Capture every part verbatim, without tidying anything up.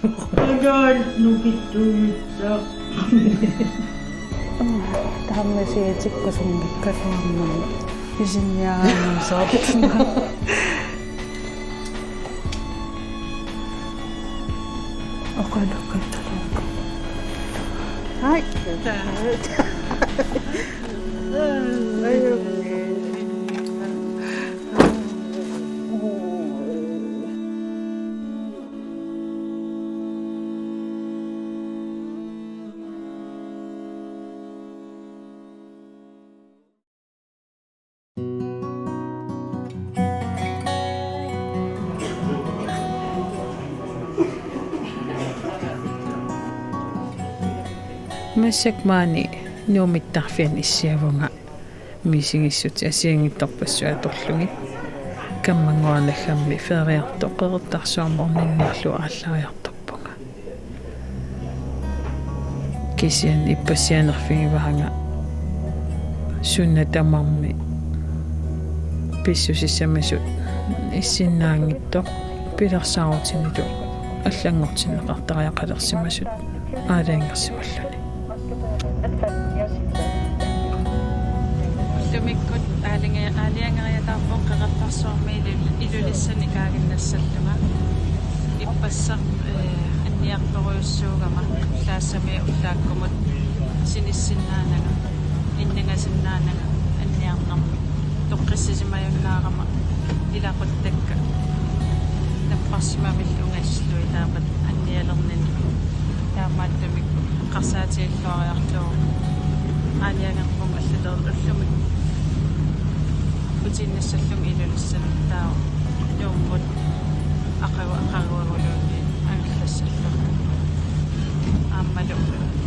Taanna nukittuujussaq. Taamaasillutik kusunngikkaluarmat isinniarnersaartunga. Oqalukkattaluakka. Hai. Ajunngi. Massakkut maani Nuummi mittarfiani issiavunga, misigissutit assigiinngitsorpassuit atorlugit. Kammanguarnaggammi feriartoq Qeqertarsuarmi orninniarlugu aallariartorpunga. Kisianni ippassaq sianerfigivaanga suna tamarmi pissusissamisut issinnaanngitsoq pilersaarutinilu allanngortinneqartariaqalersimasut aalajangersimalluni. Ullumikkut aalinge-, aalajangeriataarpoq Qeqertarsuarmi Ilu-, Ilulissani kaaginnassallunga. Ippassaq, eh, anniartorujussuugama ullaassami ullaakkumut sinissinnaananga, innangasinnaananga anniarnermik. Toqqissisimajunnaaramik ilaquttakka napparsimamillu ungasillugit taamatut annialerninni. Taamaattumik eqqarsaatigilluariarlugu aalajangerpunga allatut ullumi. Utiinnassallunga Ilulissani taava Nuummut aqagu-, aqaguaguluunniit angerlassallunga. Aammalu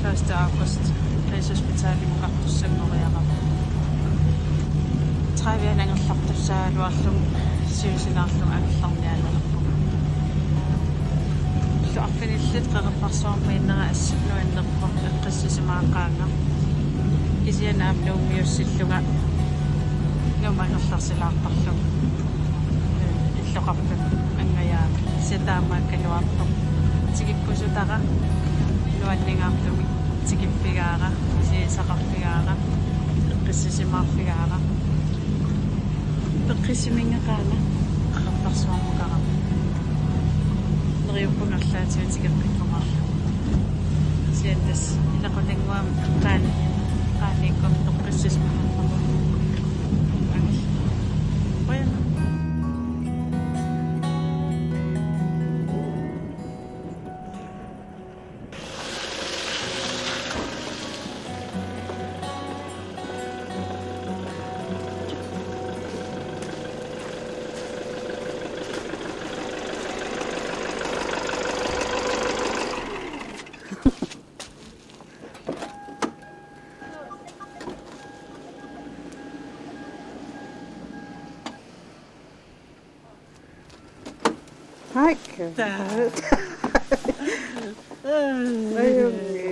første august Rigshospitalimut angertussanngoriarama. Tredive angerlartussagaluarlunga siusinaarlunga angerlarniaannarpunga. Ullut arfinillit Qeqertarsuarmiinnera assut nuannerpoq eqqissisimaqaanga. Kisianni aamma Nuummiussillunga Nuummi angerlarsilaartarlunga. Illoqarfik angajaami. Kisianni taamaakkaluartoq tikippusutara nuanningaartumik tikiffigaara, siisaqarfigaara, eqqissisimaarfigaara. Peqqissiminngeqaanga Qeqertarsuarmukarama. Neriuppunga arlaatigut tikeqqikkumaarlugu. Kisianni tassa ilaqutannguamik qaani, qaaniikkumik toqqissisimaartarama. Qujanaq. Hai. Taa. Ajunngi.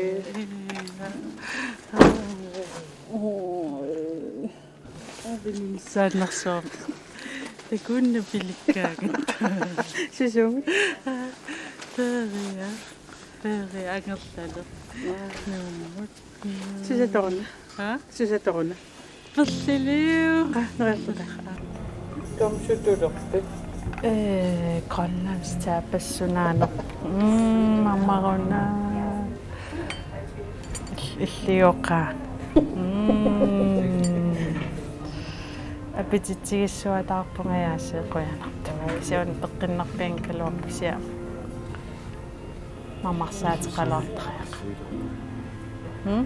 Avinimsaannarsuarmi. Takuunna pilikkaangat. Susuumi? Feria. Feria angerlaleq. Nuummut. Susatoruna. Ha? Susatoruna. Perliliu. Aa, neriarluta. Kamsutulerpit. Ee, Grønlands tapas sunaanerpoq. Mm, mamaruna. Ill-, illiuqaa. Mm. Appetitsigissuataarpunga aasiit qujanartumik. Kisianni peqqinnarpianngikkaluarpoq kisianni. Mamarsaateqalaartariaqarpoq. Hmm?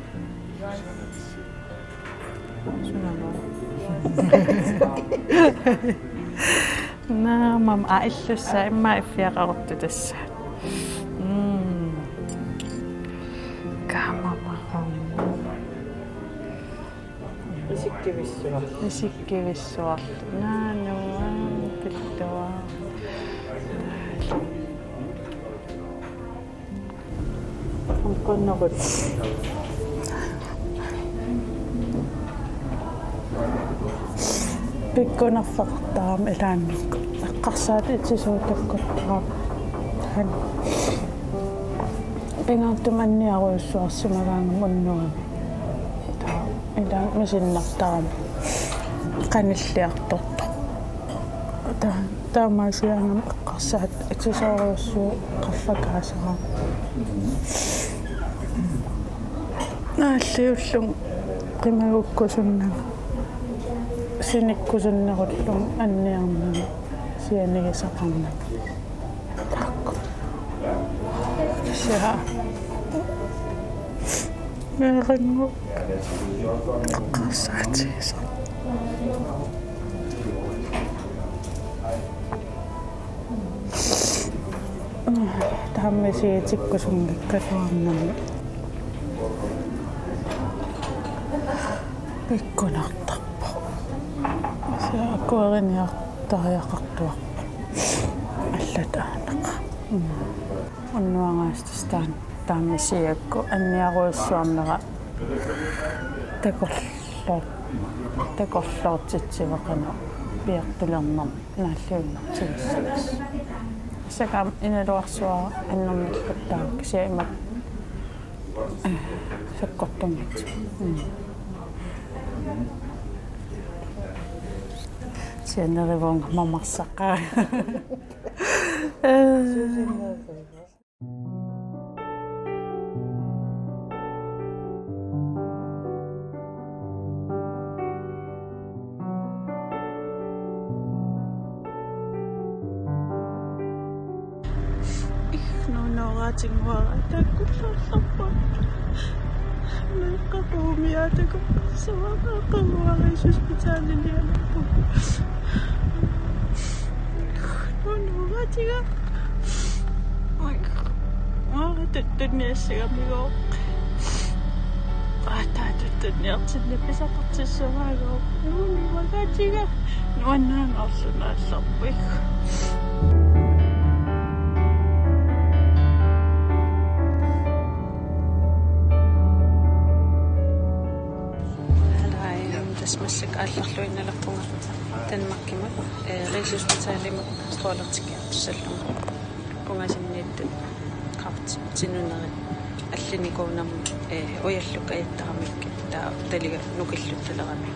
Sunano? Naa, mama, aa, illussaa, immaqa iffiaqaruttoq tassa. Mm. Kaamamarum. Isikkivissuarlu. Isikkivissuarlu. Naanua, pilluaq. Onkonnerut. Pikkunerfeqartarami ilaanni. Eqqarsaat itisuutakkortarami. Han. Pingaartumik anniarujussuarsimagaangama unnuami. Taava ila misinnartarami qanilliartortoq. Taa-, taamaasigaangama eqqarsaat atisoorujussuuvoq qaffakaasara. Naalliullunga qimagukkusunnanga sinikkusunnerullunga anniarnanga sianigisaqarnanga. Taakku. Kisianni meerannguaq eqqarsaatigisoq. Taama misigitikkusunngikkaluarnani pikkunartarpoq. Kisianni akueriniartariaqartuarpoq. Allatut aanaqa. Mm. Unnuaraaseq taanna taama misigigakku anniarujussuarnera takorloor-, takorloortitsivoq qanoq piortulernermik naalliunnartigissavarsi. Sakkortuumik inuugaluarsuara annernilluttaaq kisianni ima, eh, sakkortunngitsoq. Mm. Sianerivunga mamarsaqaa. Nuunooraatinnguara taakkullaarlarpara. Meeqqat ruumiaataku savaqqaruarisussuarnialerpu. Nuunooraatiga. Aa, tuttunniassagamigooq. Aa, tuttunniartinneq pisaqartissuaagooq. Nuunooraatiga. Nuannaanngorlunga aallarpara. Hallo, tassa massakkut aallarluinnalerpunga Danmarkimut, eh, Rigshospitalimut strålertikkiartussallunga. Pungasinniittut kræftit tinunerit allinikuunermi, eh, ujallukka ajattaramikku taava taliga nukilluttalerami.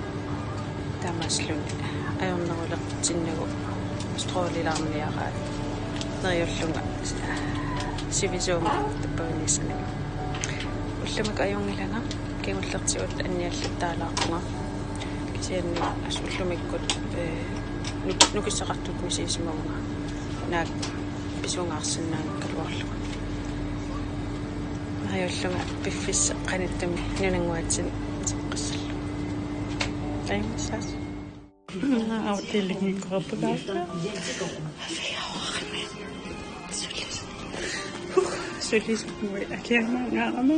Taamaasilluni ajornerulertinnagu strålilaarniaraat neriullunga sivisuumik tappavaniissananga. Ullumikkut ajunngilanga kingullertigut annialluttaalaarpunga. Kisianni assut ullumikkut, eh, nuk-, nukissaqartutut misigisimavunga naak pisungaarsinnaanngikkaluarlunga. Neriullunga piffissaq qanittumi nunannguatsinni iseqqissallunga. Taamaassaaq. Afdelingikkut rappugaakka. Sulis-, huh, sulisarnguit akiangaangaarama.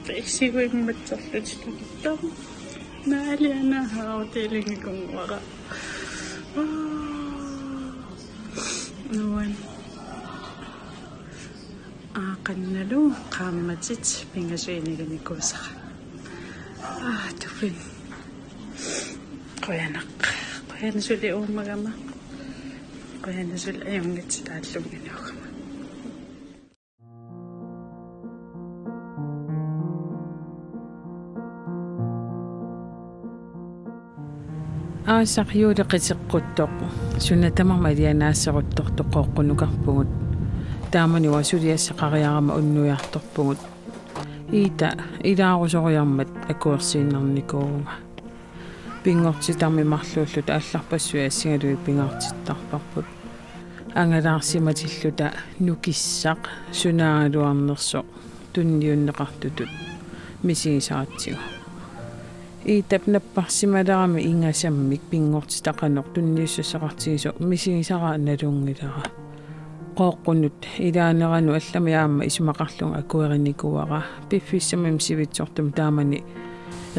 Taava isiguimmatserlutik takuttama. Naaliana afdelingikkut uara. Nuan. Aaqannalu qaammatit pingasuiniginikuusara. Aa, tupin. Qujanaq. Qujanaq suli uummagama. Qujanaq suli ajunngitsut taallunga inuugama. Aasaq juuli qiteqquttoq, suna tamarmi alianaasseruttortoq Qooqqunukarpugut. Taamani uanga suliassaqariarama unnuiartorpugut. Iita ilaarusoriarmat akuersiinnarnikuuvunga. Pinngortitarmi marluulluta allarpassuit assigalugit pingaartittarparput. Angalaarsimatilluta nukissaq sunaagaluarnersoq tunniunneqartutut misigisaratsigu. Iitap napparsimalerami ingasammik pinngortitaq qanoq tunniussassaqartigisoq misigisaraa nalunngilara. Qooqqunut ilaaneranut allamik aamma isumaqarlunga akuerinikuuara. Piffissami sivitsortumi taamani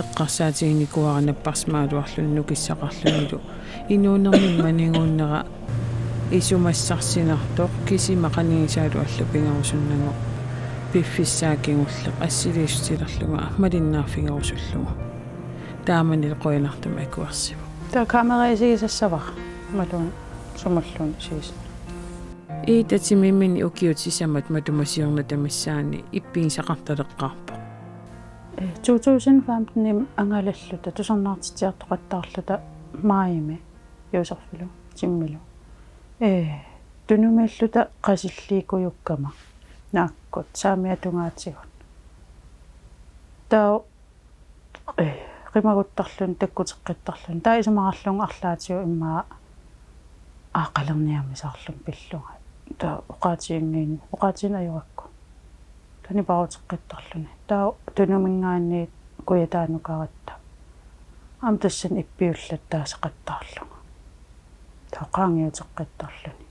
eqqarsaatiginikuuara napparsimagaluarluni nukissaqarlunilu. Inuunermi maninnguunnera isumassarsinartoq kisima qanigisaalu allu pigerusunnagu. Piffissaa kingulleq assiliissutilerlunga malinnaaffigerusullugu. Taamani qujanartumik akuersivoq. Taava kamera isigisassavara. Imaluunniit sumulluunniit isigisassavara. Ida timimini ukiut sisamat matuma siornata missaani ippigisaqartaleqqaarpoq. Eh, to tusind femten-imi angalalluta tusarnaartitsiartoqattaarluta maajimi Josefillu Timmilu. Eh, tunumiilluta qasilliikkujukkama naakkut saamiata tungaatigut. Taava eh, qimaguttarluni, takkuteqqittarluni. Taava isumaqarlunga arlaatigut immaqa aaqalerniarmisaarlunga pillunga. Taava oqaatiginngiinni, oqaatigineq ajorakku. Taava niparuteqqittarluni. Taava tunuminngaanniit kujataanukaratta. Aamma tassani ippiullattaasaqattaarlunga. Taava qaangiuteqqittarluni.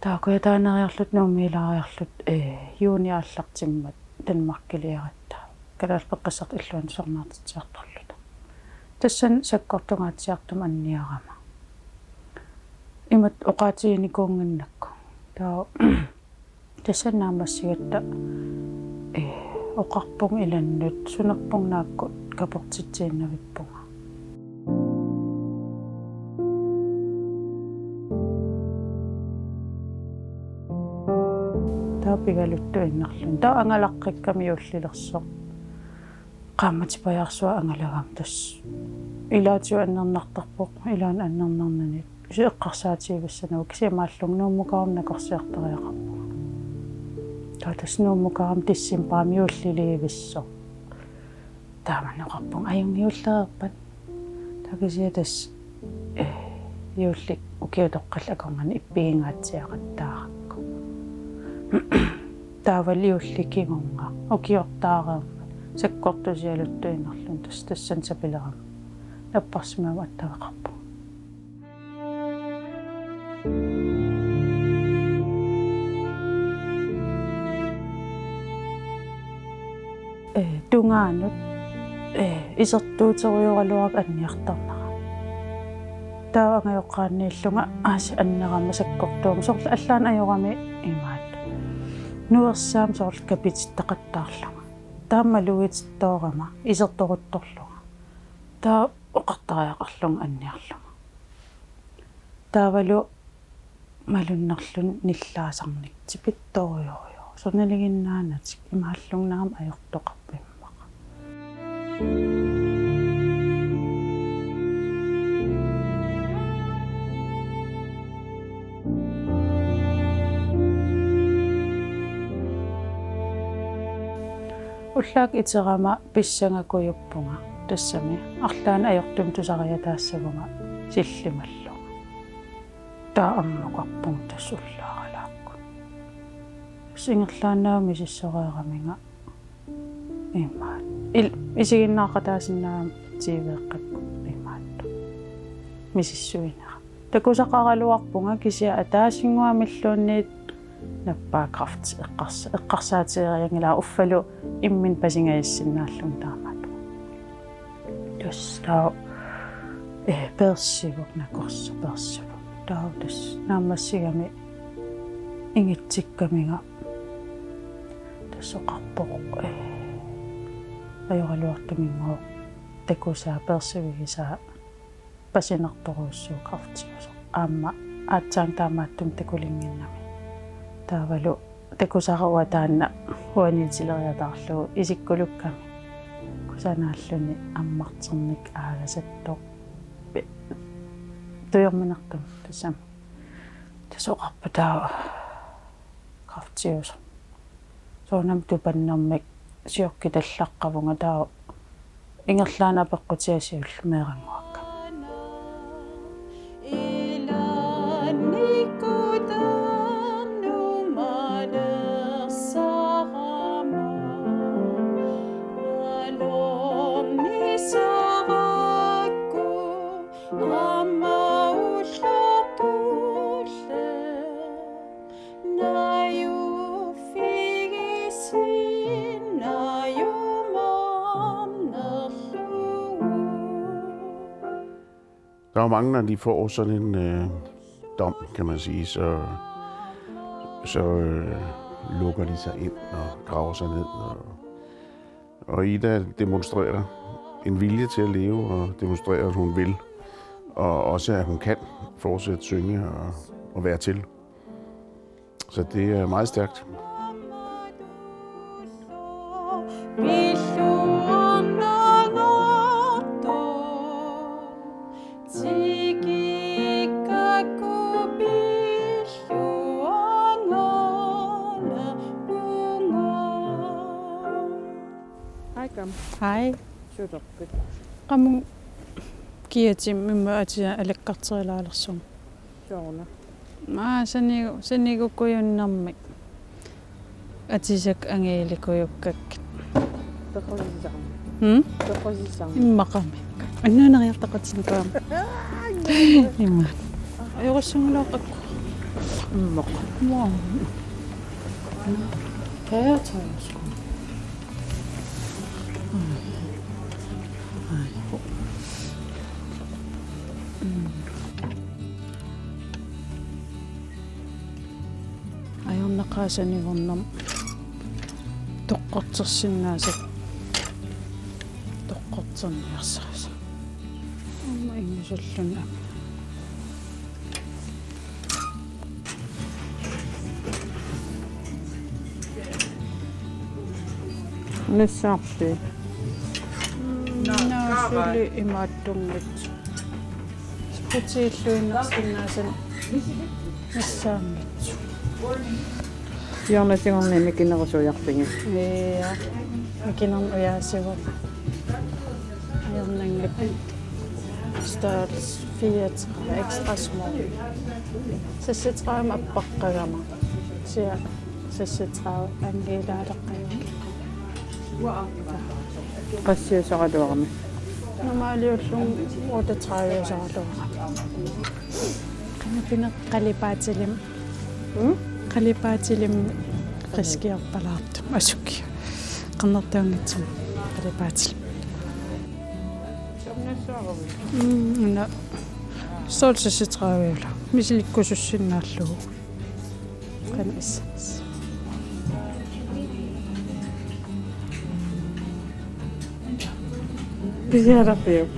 Taava kujataaneriarluta Nuummiilaariarluta, eh, juuni aallartimmat Danmarkiliaratta. Kalaallit Peqqissartut Illuanni tusarnaartitsiartorluta. Tassani sakkortungaatsiartumik anniarama. Imatut oqaatiginikuunnginnakku. Taava tassani naammassigatta, eh, oqarpunga ilannut sunerpunga naakku kaportitsiinnavippunga. Taava pigaluttuinnarluni. Taava angalaqqikkama juullilersoq. Qaammatip pajaarsuaq angalagama tassa. Ilaatigut annernartarpoq, ilaanni annernarnani. Kisianni eqqarsaatigivassanagu, kisianni imaallunga Nuummukarami nakorsiartariaqarpunga. Taava tassa Nuummukarami decembarimi juulliliivissoq. Taamani oqarpunga ajunngilluinnarpat. Taava kisianni tassa, eh, juulli ukiutoqqalli akornanni ippigingaatsiaqattaarakku. Taavalu juulli kingorna ukiortaareermat sakkortusialuttuinnarluni tassa tassani sapilerama napparsimammat attaveqarpunga. Eh, tungaanut, eh, isertuuterujoraluarpara anniartarnera. Taava angajoqqaanniillunga aasiit annerama sakkortuummat soorlu allaanni ajorami imaattoq. Nuersaamik soorlu kapitittaqattaarlunga. Taava malugitittoorama isertoruttorlunga. Taava oqartariaqarlunga anniarlunga. Taavalu malunnarluni nillaasarnik tipittorujorujoq. Suna naligiinnaanatik imaallunga naamik ajortoqarpoq immaqa. Ullaakkut iterama pissangakujuppunga tassami arlaannik ajortumik tusariataassaguma sillimallunga. Taava ammukarpunga tassa ullaaralaakkut. Tassa ingerlaannaq misissoreeraminga imaattoq. Il-, isiginnaaqataasinnaagama T V-kkut imaattoq. Misissuinera. Takusaqaraluarpunga kisianni ataasinnguamilluunniit nappaakrafti eqqars-, eqqarsaatigerianngilara uffalu imminut pasingajassinnaallugu taamaattoq. Tassa taava, eh, peersivoq, nakorsaq peersivoq. Taava tassa naammassigami ingitsikkaminga. Tassa oqarpoq, eh, ajoraluartuminngooq takusaa peersivigisaa pasinartorujussuuvoq kræftiusoq. Aamma aatsaat taamaattumik takulinnginnami. Taavalu takusara uanga taanna uaniitileriataarlugu isikkulukkami. Kusanaalluni ammarternik aagasattoq. Pi-, tujorminartumik tassami. Tassa oqarpoq taava kræftiusoq. Soorunami tupannermik siorkitallaqqavunga taava ingerlaannaq apeqqutiga siulleq meerannguakkami. Der er jo mange, når de får sådan en øh, dom, kan man sige, så, så øh, lukker de sig ind og graver sig ned. Og, og Ida demonstrerer en vilje til at leve, og demonstrerer, at hun vil, og også at hun kan fortsætte synge og, og være til. Så det er meget stærkt. Hej, Kam. Hej. Sutorpit? Qamuuna kiatim imma atia alakkarterilaalersunga. Sooruna? Maa sanigu-, sanigukujunnarmik. Atisakka angilikujukkakkit. Toqusisarmi. Hmm? Toqusisarmi. Immaqami. Annaaneriartaqatinkuam. Imma. Ajorussunngilaq akku. Immaqa. Maa. Taja taja sku. Ajornaqaaq sanigornermi toqqortersinnaasat toqqorterniarsarisi. Aamma ingasalluni. Nassaarli? Naa suli imaattunngitsoq. Spritsilluinnarsinnaasannik nassaanngitsoq. Hjørnetingorni mikinerusuiarpigit. Ja. Mikinermi ujaasivoq. Ajornanngilaq. Størrelse fireogtredive, extra small. Seksogtredive appaqqagama. Sia seksogtredive angilaaleqqajakkit. Qassiusaraluarami? Normaaliullunga otteogtredive-usaraluarami. Qanoq pineq qalipaatilimmi? Mm? Qalipaatilimmi qiskiorpalaartumik asukiaq. Qernertuunngitsumik qalipaatilimmi. Mm, una. Størrelse seksogtredive-ula. Misilikkusussinnaallugu. Qanoq issaas. Pisiararpiuk?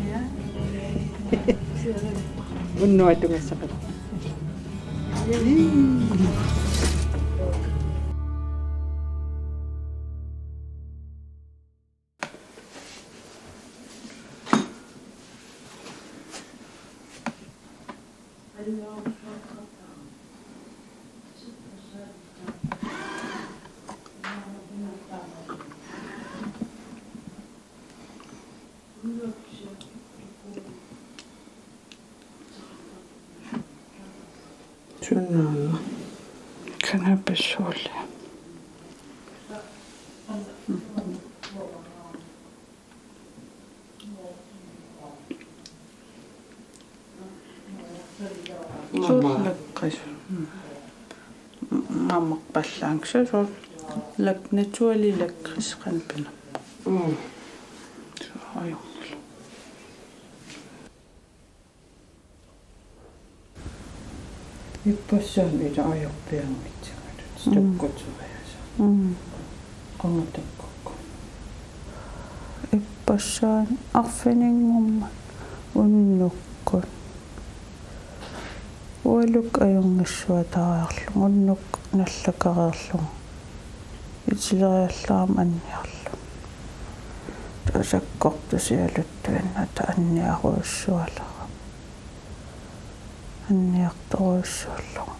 Unnuaq tungassaqarpoq. Sunaana? Cannabisolia. Suut lakrids. Mamarpallaanngitsoq suut lak-, naturlig lakrids qanoq pinerpoq. Mm. Suut ajornarlu. Ippassaani ila ajorpianngitsigut. Mm. Takkuteriasaat. Mm. Qanga takkukku? Ippassaani arfininngormat unnukkut. Ualukkut ajunngissuataariarlunga, unnukkut nallakareerlunga. Itileriallarama anniarlunga. Taava sakkortusialuttuinnarluta anniarujussualerama. Anniartorujussuullunga.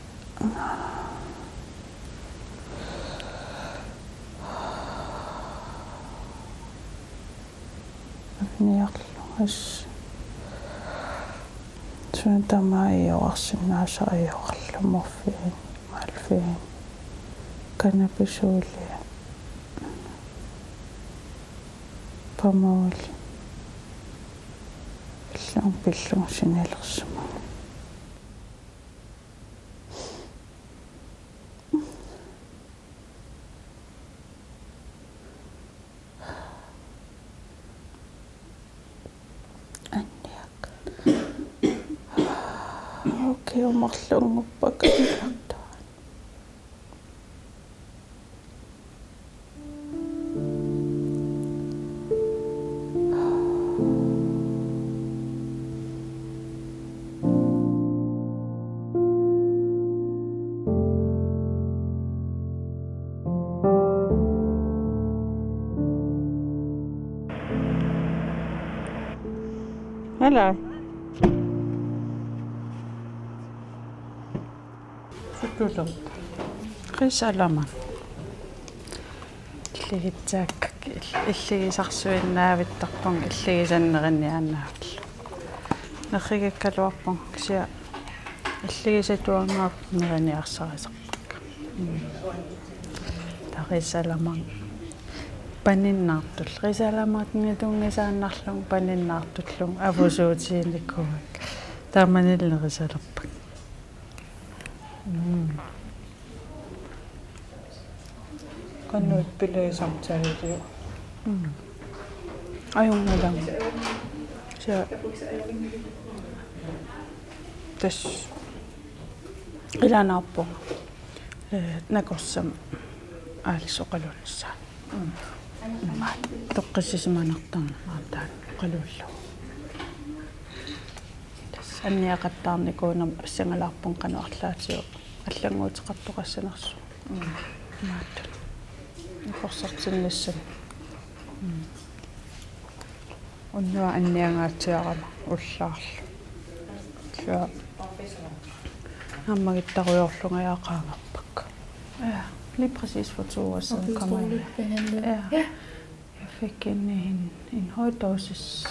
Anniarlunga. Suna tamaat iorarsinnaasara iorarlunga morfiin, morfiin. Cannabisolia. Pamoli. Pillunga, pillunga sinilersimavoq. Anniak. Okay, umarlunnguppakka. Ala. Suttuulerpa? Risalamani. Illigissaakka, ill-, illigisarsuinnaavittarpunga, illigisat neriniaannaavillugu. Nerrigikkaluarpunga kisianni illigisatuaannarpunga neriniarsarisarpakka. Mm. Taava risalamani paninnaartullugu. Risalamani tunngisaannarlunga paninnaartullugu apusuutiginikuuakka. Taamanili risalerpakka. Mm. Qanoq ippilaarsamtaliu. Mm. Ajunngilanga. Sa-, tassa qilanaarpunga. Ee, nakorsama aalissoqaluunnissaa. Mm. Immaqa toqqissisimanartarneq aamma taanna oqaluullugu. Tassa anniaqattaarnikuunanga pissangalaarpunga qanoq arlaatigut allannguuteqartoqassanersoq. Mm. Imaattoq. Nakorsartinnissamut. Mm. Unnuaq anniangaatsiarama ullaarlu. Kisianni naammagittarujoorlunga qaangerpakka. Ja, lige præcis for to år siden kom jeg. Og blev strålebehandlet. Ja. Ja. Jeg fik en, en, en høj dosis.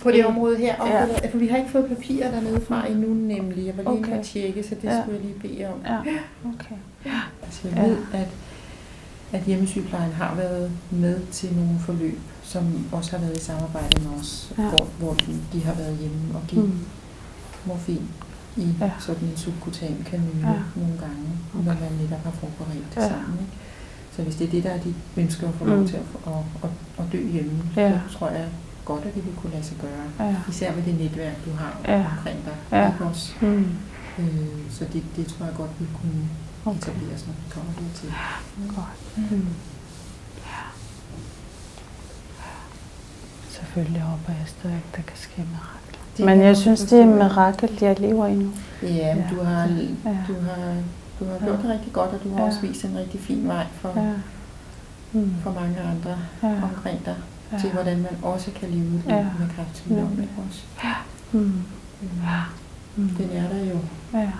På det område her, ja. Området, for vi har ikke fået papirer dernede fra endnu nemlig. Jeg var lige inde og tjekke, så det skulle jeg lige bede om. Ja, okay. Ja. Altså, jeg ved, at, at hjemmesygeplejen har været med til nogle forløb, som også har været i samarbejde med os, ja, hvor, hvor de, de har været hjemme og give, mm, morfin i, ja, sådan en subkutan kanyle, ja, nogle gange, okay, når man netop har forberedt det, ja, sammen, ikke? Så hvis det er det, der er dit ønske at få lov, mm, til at, at, at, at dø hjemme, ja, så tror jeg godt, at det vil kunne lade sig gøre. Ja. Især med det netværk, du har, ja, omkring dig, ja, ikke også? Mm. Øh, så det, det tror jeg godt, vi kunne, okay, etablere os, når vi kommer dertil. Godt. Mm. Ja. Selvfølgelig håber jeg stadig, der kan ske mirakler. Det kan jeg godt forstå. Men jeg synes, det er et mirakel, jeg lever endnu. Ja, men, ja, du har, ja, du har, du har gjort det rigtig godt, og du har, ja, også vist en rigtig fin vej for, ja, mm, for mange andre, ja, omkring dig, ja, til hvordan man også kan leve et liv, ja, med kræftsygdom, nemlig, ikke også? Ja. Mm. Mm. Ja. Mm. Den er der jo. Ja.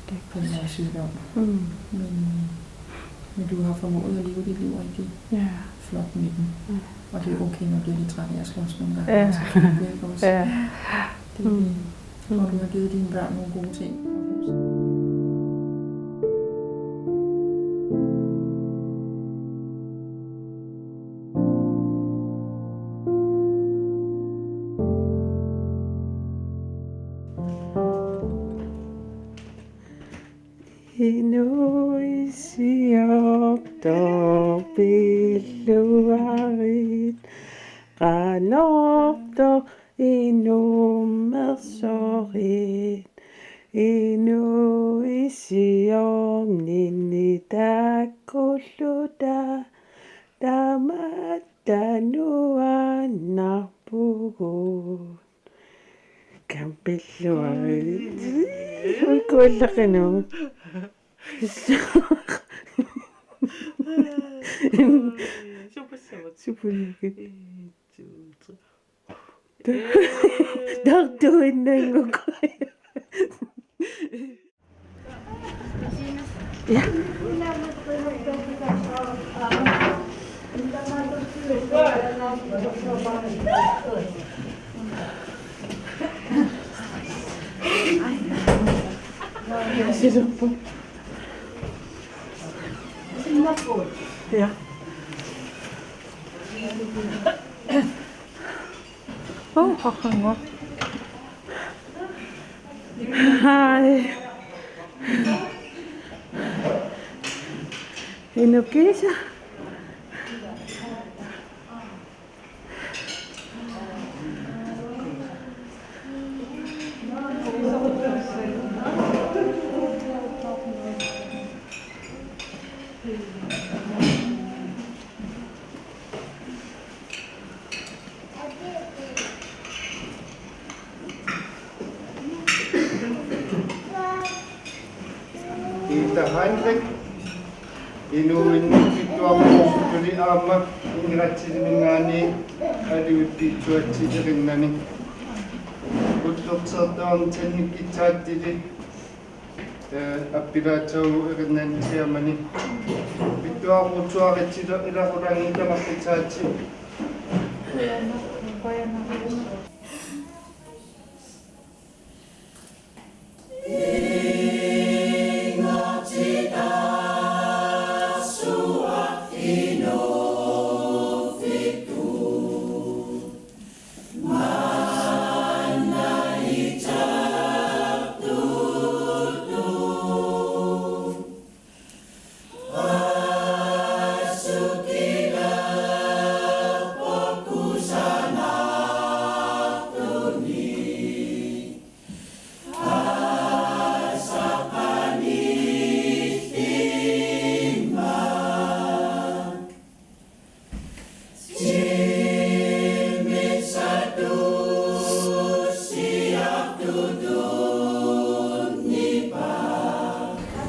Det er den her sygdom. Mm. Men, men du har formået at leve dit liv rigtig, ja, flot med den. Ja. Og det er okay, når du er lidt træt af at slås nogle gange. Ja. Og så kan du ikke også. Ja. Det er, mm, det. Mm. Og du har givet dine børn nogle gode ting. Inuit siortorpilluarit, qanortoq inummersorit, inuit siorninni taakkulluta tamatta nuannaarpugut. Kampilluarit. Uikkuallaqinut. Supersavut. Superlukit. En, to, tre. Tartuinnanngukku. Ja. Ja. Oh, haqannguaq. Hej. Inukisa. Ida Heinrich, inuuinnarfittuarmut tuli aamma ineratsisiminngaanniit alivippitsuatsiserinnani. Ulloqsertoorn tannikkitsaatili, eh, appilaatsaagu erinannissiamani. Pittuaruutsuaritsilo ilaqulaangi tamaqqitsaatsi.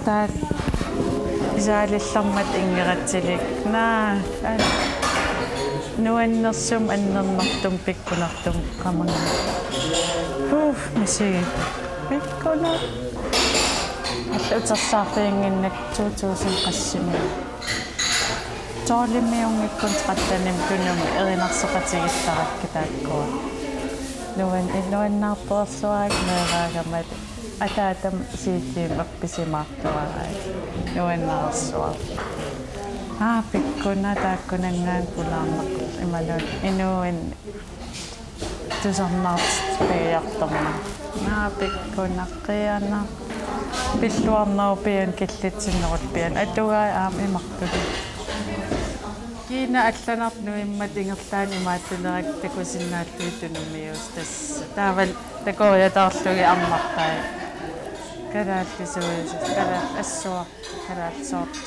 Taak isaalillarmat inngeratsilik. Naa, aa, nuannersumik annernartumik pikkunartumik qamannga. Huh, misigit. Pikkunaq. Alla utersaarfiginnginnakku to tusind qassimi. Tolvimiunngikkuni trettenimi Tunumi erinarsoqatigillarakku taakkua. Nuan-, nuannaartorsuarakku meeraagama ataatama C D-mik appisimaartuarai. Nuannaarsuaq. Aa, pikkunaq taakkunanngaanniit pulaarneq imaluunniit inuuinni tusarnaartitut piiartorneq. Naa, pikkunaq qiianaq. Pilluarnerup pian killitsinnerup pian. Atugai aamma imartut. Kiinaq allanartoq nuimmat ingerlaannaq imaattunerakku takusinnaallugit Tunumiusoq tassa. Taavalu takoriataarlugit ammartai. Kalaallisuujusoq, kalaal-, assuartut, kalaallisoortut.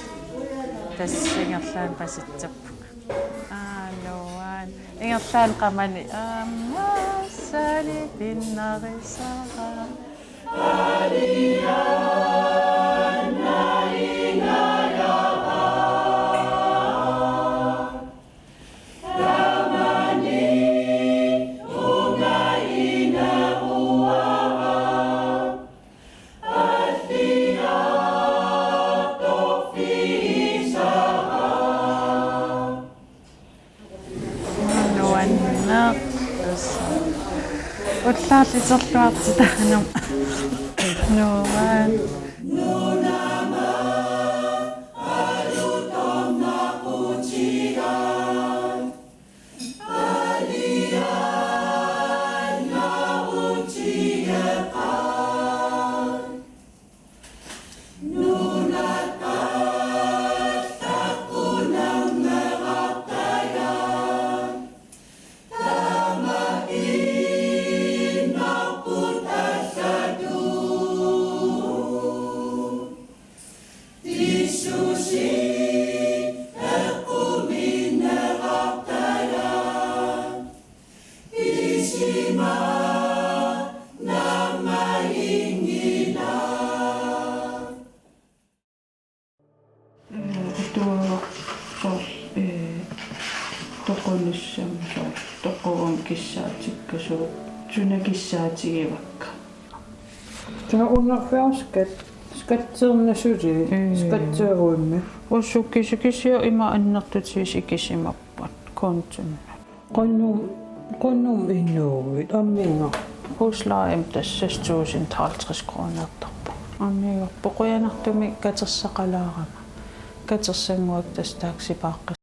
Tassa ingerlaannaq pasitsappugut. Aa, nuan. Ingerlaannaq qamani. Aamma sani pinnarisara. Nuanneq. Ullaarliterluartitaanum. Nuan. Atuagaq soorlu, ee, toqunissami soorlu toqugami kissaatikka soorlu suna kissaatigivakka. Taava unnerfiaruskat skatterna suli, mm, skatteruimmi. Ussuk kisi-, kisiat ima annertutigisut ikisimappat kontonut. Qunnum-, qunnummi inuuit, amminnga. Huslejem tassa seks tusind halvtreds kronertarpoq. Amminnga, qujanartumik katersaqalaarama. Katersannguakka tassa taakku sipaaqqis-